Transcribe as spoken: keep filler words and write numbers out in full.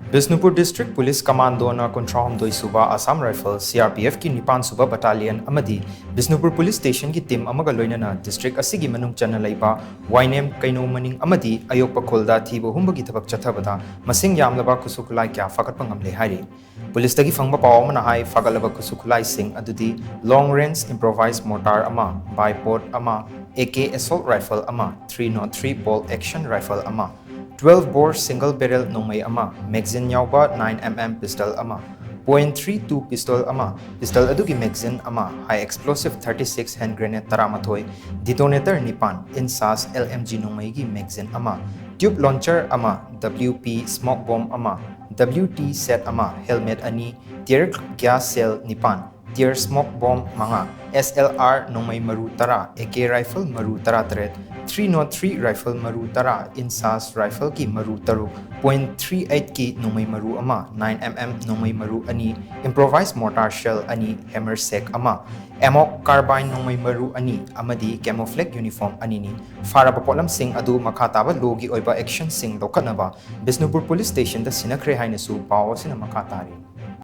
Bishnupur District Police Commandoꯅ ꯀꯨꯟꯊ꯭ꯔꯥ ꯍꯨꯝꯗꯣꯏ ꯁꯨꯕ Assam Rifle CRPFꯀꯤ ꯅꯤꯄꯥꯟ ꯁꯨꯕ Battalionꯑꯃꯗꯤ ꯕꯤꯁꯅꯨꯄꯨꯔ Police Stationꯒꯤ team ꯑꯃꯒ ꯂꯣꯏꯅꯅ district ꯑꯁꯤꯒꯤ ꯃꯅꯨꯡ ꯆꯟꯅ ꯂꯩꯕ ꯋꯥꯏꯅꯦꯝ, ꯀꯩꯅꯧ ꯃꯅꯤꯡ ꯑꯃꯗꯤ ꯑꯌꯣꯛꯄ ꯈꯨꯜꯗ ꯊꯤꯕ ꯍꯨꯝꯕꯒꯤ ꯊꯕꯛ ꯆꯠꯊꯕꯗ ꯃꯁꯤꯡ ꯌꯥꯝꯂꯕ ꯈꯨꯠꯁꯨ ꯈꯨꯠꯂꯥꯏ ꯀꯌꯥ ꯐꯥꯒꯠꯄ ꯉꯝꯂꯦ ꯍꯥꯏꯔꯤ꯫ ꯄꯨꯂꯤꯁꯇꯒꯤ ꯐꯪꯕ ꯄꯥꯎ ꯑꯃꯅ ꯍꯥꯏ, ꯐꯥꯒꯠꯂꯕ ꯈꯨꯠꯁꯨ ꯈꯨꯠꯂꯥꯏꯁꯤꯡ ꯑꯗꯨꯗꯤ long range improvised mortar ꯑꯃ, bipod ꯑꯃ, AK assault rifle ꯑꯃ, three oh three bolt action rifle ꯑꯃ, twelve bore single barrel ꯅꯣꯡꯃꯩ ꯑꯃ, magazine ꯌꯥꯎꯕ nine MM pistol ꯑꯃ, point three two pistol ꯑꯃ, pistol ꯑꯗꯨꯒꯤ magazine ꯑꯃ, high explosive thirty six hand grenade ꯇꯔꯥꯃꯥꯊꯣꯏ, detonator ꯅꯤꯄꯥꯟ, INSAS LMG ꯅꯣꯡꯃꯩꯒꯤ magazine ꯑꯃ, tube launcher ꯑꯃ, WP smoke bomb ꯑꯃ, WT set ꯑꯃ, helmet ꯑꯅꯤ, tear gas shell ꯅꯤꯄꯥꯟ, tear smoke bomb ꯃꯉꯥ, SLR ꯅꯣꯡꯃꯩ ꯃꯔꯨ ꯇꯔꯥ, AK rifle ꯃꯔꯨ ꯇꯔꯥꯇꯔꯦꯠ, three oh three rifle ꯃꯔꯨ ꯇꯔꯥ, INSAS rifleꯒꯤ ꯃꯔꯨ ꯇꯔꯨꯛ, point three eightꯀꯤ ꯅꯣꯡꯃꯩ ꯃꯔꯨ ꯑꯃ, nine MM ꯅꯣꯡꯃꯩ ꯃꯔꯨ ꯑꯅꯤ, improvised mortar shell ꯑꯅꯤ, hammer sack ꯑꯃ, ammo carbine ꯅꯣꯡꯃꯩ ꯃꯔꯨ ꯑꯅꯤ ꯑꯃꯗꯤ camouflage uniform ꯑꯅꯤꯅꯤ꯫ ꯐꯥꯔꯕ ꯄꯣꯠꯂꯝꯁꯤꯡ ꯑꯗꯨ ꯃꯈꯥ ꯇꯥꯕ lawꯒꯤ ꯑꯣꯏꯕ actionꯁꯤꯡ ꯂꯧꯈꯠꯅꯕ ꯕꯤꯁꯅꯨꯄꯨꯔ Police Stationꯗ ꯁꯤꯟꯅꯈ꯭ꯔꯦ ꯍꯥꯏꯅꯁꯨ ꯄꯥꯎ ꯑꯁꯤꯅ ꯃꯈꯥ ꯇꯥꯔꯤ꯫